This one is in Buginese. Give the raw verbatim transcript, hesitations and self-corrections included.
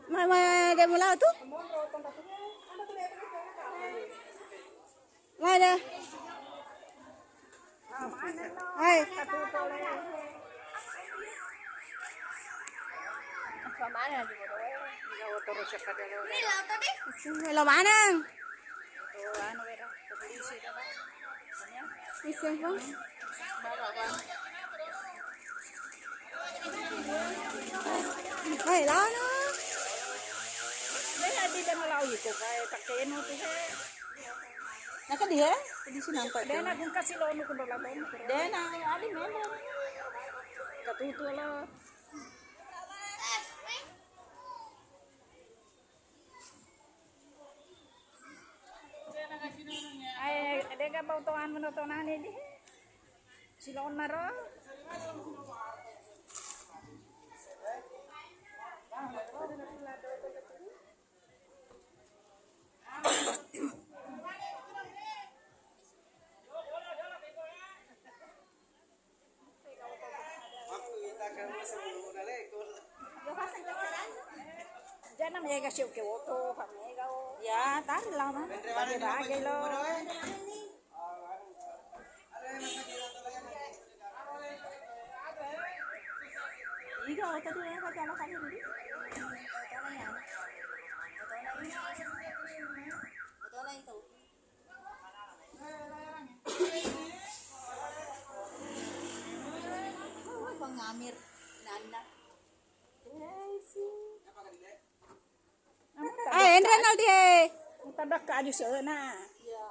Mai, mai, de' mulao tu? Mai de'. Hai. Lo maneng? Isseng, Bang. Hai, lana. Bela di dan lau itu, kayak pakai nu tuh, he. Naka dia, di sini nampak. Dena gungka silonu kundo labon. Dena, adi memang. Katutu lo. Ai, dega bau toan meno tonani di. Silona ro. Jana mega siu ke woto, pamega o. Ya, tari lah, ma. Bage-bage lo. Iga oto tu ya, pakai apa kali ini? Oto na ya. Oto na itu. Pengamir nana. Ah, enre nal dia. Tadakka aju sana. Iya.